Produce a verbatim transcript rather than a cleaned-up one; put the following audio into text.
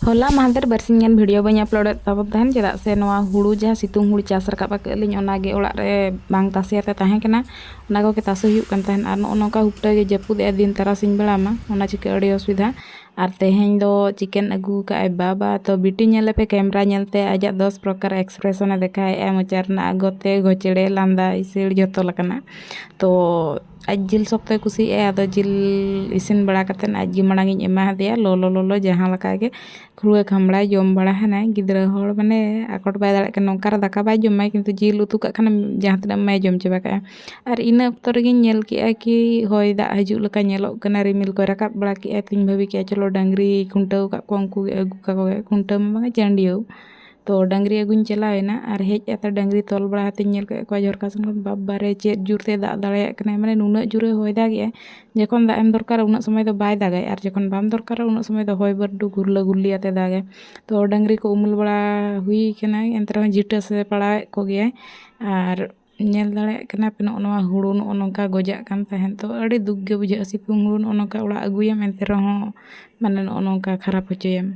ᱦᱚᱞᱟ ᱢᱟᱦᱫᱮᱨ ᱵᱟᱨᱥᱤᱧ ᱜᱟᱱ ᱵᱷᱤᱰᱤᱭᱳ ᱵᱟᱹᱧ ᱟᱯᱞᱳᱰᱮᱫ ᱛᱟᱵᱚᱱ ᱛᱟᱦᱮᱱ, ᱪᱮᱫᱟᱜ ᱥᱮ ᱱᱚᱣᱟ ᱦᱩᱲᱩ ᱡᱟᱦᱟᱸ ᱥᱤᱛᱩᱝ ᱦᱩᱲᱩ ᱪᱟᱥ ᱨᱟᱠᱟᱵ ᱟᱠᱟᱫ ᱞᱤᱧ, ᱚᱱᱟᱜᱮ ᱚᱲᱟᱜ ᱨᱮ ᱵᱟᱝ ᱛᱟᱥᱮ ᱟᱛᱮ ᱛᱟᱦᱮᱸ ᱠᱟᱱᱟ, ᱚᱱᱟ ᱠᱚᱜᱮ ᱛᱟᱥᱮ ᱦᱩᱭᱩᱜ ᱠᱟᱱ ᱛᱟᱦᱮᱱ᱾ ᱟᱨ ᱱᱚᱜᱼᱚ ᱱᱚᱝᱠᱟ ᱦᱩᱯᱴᱟᱹ ᱜᱮ ᱡᱟᱹᱯᱩᱫ ᱮᱫᱼᱟ ᱫᱤᱱ ᱛᱟᱨᱟᱥᱤᱧ ᱵᱮᱲᱟ ᱢᱟ, ᱚᱱᱟ ᱪᱤᱠᱟᱹ ᱟᱹᱰᱤ ᱚᱥᱩᱵᱤᱫᱷᱟ᱾ ᱟᱨ ᱛᱮᱦᱮᱧ ᱫᱚ ᱪᱤᱠᱮᱱ ᱟᱹᱜᱩ ᱟᱠᱟᱫ ᱟᱭ ᱵᱟᱵᱟ᱾ ᱛᱚ ᱵᱤᱴᱤ ᱧᱮᱞ ᱞᱮᱯᱮ, ᱠᱮᱢᱨᱟ ᱧᱮᱞᱛᱮ ᱟᱡᱟᱜ ᱫᱚᱥ ᱯᱨᱚᱠᱟᱨ ᱮᱠᱥᱯᱨᱮᱥᱚᱱᱮ ᱫᱮᱠᱷᱟᱣᱮᱫᱼᱟ, ᱢᱚᱪᱟ ᱨᱮᱱᱟᱜ ᱟᱜᱚ ᱛᱮ ᱜᱷᱚᱪᱮᱲᱮ, ᱞᱟᱸᱫᱟ, ᱤᱥᱤᱲ, ᱡᱷᱚᱛᱚ ᱞᱮᱠᱟᱱᱟᱜ᱾ ᱛᱚ ᱟᱡ ᱡᱤᱞ ᱥᱚᱠᱛᱚᱭ ᱠᱩᱥᱤᱭᱟᱜᱼᱟ᱾ ᱟᱫᱚ ᱡᱤᱞ ᱤᱥᱤᱱ ᱵᱟᱲᱟ ᱠᱟᱛᱮᱫ ᱟᱡ ᱜᱮ ᱢᱟᱲᱟᱝ ᱤᱧ ᱮᱢᱟ ᱦᱟᱫᱮᱭᱟ, ᱞᱚᱞᱚ ᱞᱚᱞᱚ ᱡᱟᱦᱟᱸ ᱞᱮᱠᱟ ᱜᱮ ᱠᱷᱩᱲᱣᱟᱹ ᱠᱷᱟᱢᱲᱟᱭ ᱡᱚᱢ ᱵᱟᱲᱟ ᱦᱟᱱᱟᱭ᱾ ᱜᱤᱫᱽᱨᱟᱹ ᱦᱚᱲ ᱢᱟᱱᱮ ᱟᱠᱚᱴ ᱵᱟᱭ ᱫᱟᱲᱮᱭᱟᱜ ᱠᱟᱱᱟ, ᱱᱚᱝᱠᱟ ᱨᱮ ᱫᱟᱠᱟ ᱵᱟᱭ ᱡᱚᱢᱟᱭ, ᱠᱤᱱᱛᱩ ᱡᱤᱞ ᱩᱛᱩ ᱠᱟᱜ ᱠᱷᱟᱱᱮᱢ ᱡᱟᱦᱟᱸ ᱛᱤᱱᱟᱹᱜ ᱮᱢᱟᱭ ᱡᱚᱢ ᱪᱟᱵᱟ ᱠᱟᱜᱼᱟ᱾ ᱟᱨ ᱤᱱᱟᱹ ᱚᱠᱛᱚ ᱨᱮᱜᱮᱧ ᱧᱮᱞ ᱠᱮᱜᱼᱟ ᱠᱤ ᱦᱚᱭ ᱫᱟᱜ ᱦᱤᱡᱩᱜ ᱞᱮᱠᱟ ᱧᱮᱞᱚᱜ ᱠᱟᱱᱟ, ᱨᱤᱢᱤᱞ ᱠᱚᱭ ᱨᱟᱠᱟᱵ ᱵᱟᱲᱟ ᱠᱮᱜᱼᱟ᱾ ᱛᱚᱧ ᱵᱷᱟᱹᱵᱤ ᱠᱮᱜᱼᱟ, ᱪᱚᱞᱚ ᱰᱟᱝᱨᱤ ᱠᱷᱩᱱᱴᱟᱹᱣ ᱠᱟᱜ ᱠᱚᱣᱟ, ᱩᱱᱠᱩ ᱜᱮ ᱟᱹᱜᱩ ᱠᱟᱠᱚ ᱜᱮ, ᱠᱷᱩᱱᱴᱟᱹᱣ ᱢᱟ ᱵᱟᱝᱟ, ᱪᱟᱹᱰᱤᱭᱟᱹᱣ᱾ ᱛᱚ ᱰᱟᱝᱨᱤ ᱟᱹᱜᱩᱧ ᱪᱟᱞᱟᱣ ᱮᱱᱟ ᱟᱨ ᱦᱮᱡ ᱠᱟᱛᱮ ᱰᱟᱝᱨᱤ ᱛᱚᱞ ᱵᱟᱲᱟ ᱠᱟᱛᱮᱧ ᱧᱮᱞ ᱠᱮᱫ ᱠᱚᱣᱟ ᱡᱷᱚᱨᱠᱟ ᱥᱮᱱ ᱠᱷᱚᱱ, ᱵᱟᱵᱵᱟᱨᱮ ᱪᱮᱫ ᱡᱳᱨ ᱛᱮ ᱫᱟᱜ ᱫᱟᱲᱮᱭᱟᱜ ᱠᱟᱱᱟᱭ, ᱢᱟᱱᱮ ᱱᱩᱱᱟᱹᱜ ᱡᱳᱨᱮ ᱦᱚᱭ ᱫᱟᱜᱮᱜᱼᱟᱭ᱾ ᱡᱚᱠᱷᱚᱱ ᱫᱟᱜ ᱮᱢ ᱫᱚᱨᱠᱟᱨᱟ ᱩᱱᱟᱹᱜ ᱥᱚᱢᱚᱭ ᱫᱚ ᱵᱟᱭ ᱫᱟᱜᱟᱭ, ᱟᱨ ᱡᱚᱠᱷᱚᱱ ᱵᱟᱢ ᱫᱚᱨᱠᱟᱨᱟ ᱩᱱᱟᱹᱜ ᱥᱚᱢᱚᱭ ᱫᱚ ᱦᱚᱭ ᱵᱟᱹᱨᱰᱩ ᱜᱩᱨᱞᱟᱹ ᱜᱩᱨᱞᱤ ᱟᱛᱮ ᱫᱟᱜᱟᱭ᱾ ᱛᱚ ᱰᱟᱝᱨᱤ ᱠᱚ ᱩᱢᱩᱞ ᱵᱟᱲᱟ ᱦᱩᱭ ᱠᱟᱱᱟ, ᱮᱱᱛᱮ ᱨᱮᱦᱚᱸ ᱡᱷᱤᱴᱟᱹ ᱥᱮ ᱯᱟᱲᱟᱣᱮᱫ ᱠᱚᱜᱮᱭᱟᱭ᱾ ᱟᱨ ᱧᱮᱞ ᱫᱟᱲᱮᱭᱟᱜ ᱠᱟᱱᱟ ᱯᱮ, ᱱᱚᱜᱼᱚ ᱱᱚᱣᱟ ᱦᱩᱲᱩ ᱱᱚᱜᱼᱚ ᱱᱚᱝᱠᱟ ᱜᱚᱡᱟᱜ ᱠᱟᱱ ᱛᱟᱦᱮᱸᱫ᱾ ᱛᱚ ᱟᱹᱰᱤ ᱫᱩᱠ ᱜᱮ ᱵᱩᱡᱷᱟᱹᱜᱼᱟ, ᱥᱤᱛᱩᱝ ᱦᱩᱲᱩ ᱱᱚᱜᱼᱚ ᱱᱚᱝᱠᱟ ᱚᱲᱟᱜ ᱟᱹᱜᱩᱭᱟᱢ, ᱮᱱᱛᱮ ᱨᱮᱦᱚᱸ ᱢᱟᱱᱮ ᱱᱚᱜᱼᱚ ᱱᱚᱝᱠᱟ ᱠᱷᱟᱨᱟᱯ ᱦᱚᱪᱚᱭᱟᱢ᱾